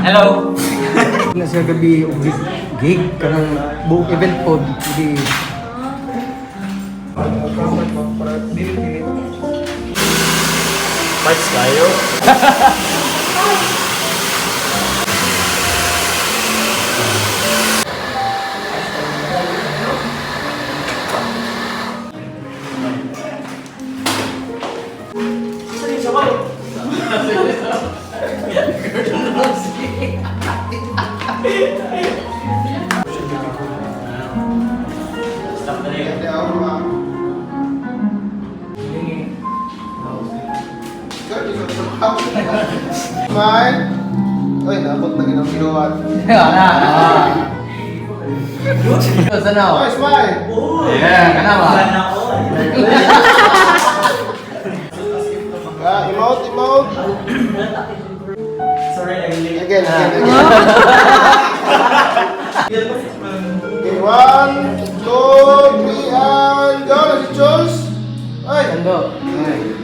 Hello. Na siya gabi og gig, gig kanang buong event pod di. Parts kayo. Stop na rin. Smile! Uy, naabot na ginang kinuhat. Ana. Ah. Sa now. Oy, smile! Yeah, kana ba? Ah, emote, emote! Sorry, I'm late. Again, again, again. Okay, one, two, three, and go! Nasi Jules! Ay! Ando. Ay.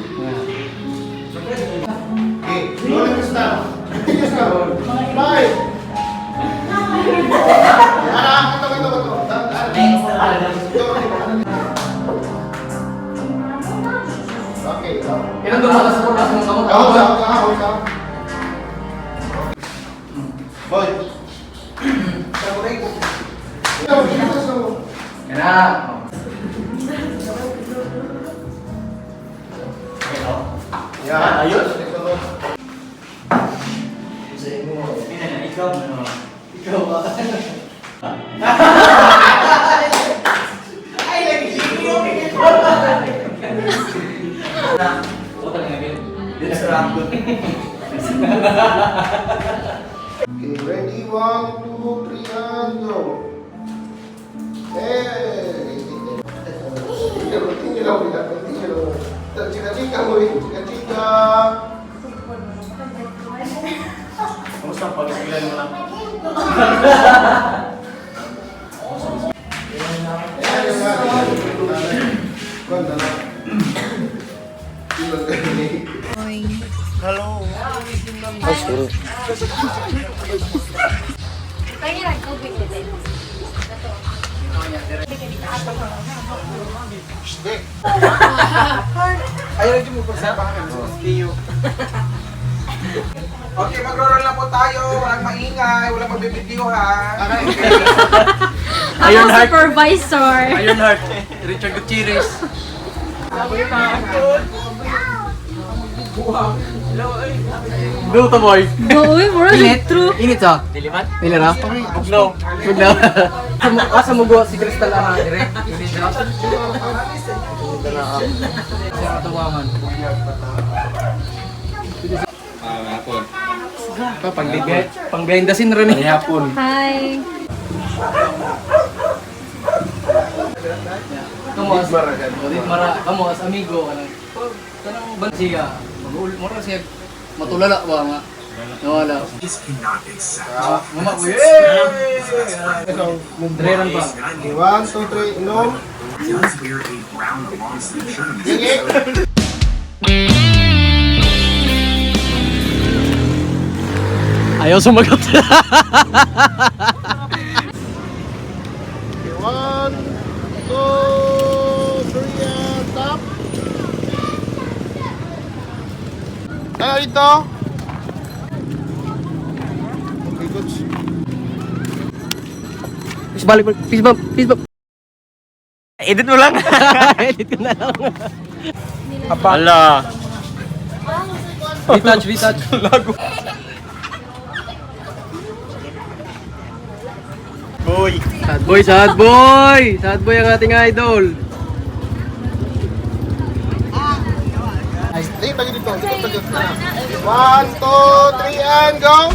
Okay, rolling this now. This now. Smile! Ana, ito, ito, ito. Ito, okay, ito. Ilang dumatas sa purpas mong kamot? Ako, ako, ako, ako. Boy. Kana. Yeah. Ayos. Sa imo. Ikaw. Ikaw ba? Okay, ready? One, two, three, and go. Hey! Continue lang, continue lang. Chika-chika mo rin, chika-chika. Kamusta ang pag-isilan mo lang? Ayan, ayan. Hello. Kaya lang, tubig din. Ayaw na mo pagsapakan sa Kiyo. Okay, magro-roll na po tayo. Walang maingay, walang magbibideo ha. Ako supervisor. Ironheart. Richard Gutierrez. Go to boy. Uy, mura Init. true. Init sa. Diliman? Pila ra? Bugnaw. Bugnaw. Asa mo go si Crystal ana dire? Dire siya. Siya katawangan. Hapon. Pa pang pang behind the scene rin eh. Hapon. Hi. Kamo as mara, kamo as amigo kanang kanang ban siya. Mag mura siya matulala ba nga. Nawala. Mama ko. Dreran pa. Okay, one, two, three, inom. Sige. Ayaw sumagot. Okay, one, two, three, and tap. Ano dito? Okay, good. Peace balik, peace bump, peace bump. Edit mo lang. Edit ko na lang. Ala. Retouch, retouch. Boy. Sad boy, sad boy! Sad boy ang ating idol. Dito, dito, dito, dito. One, two, three, and go!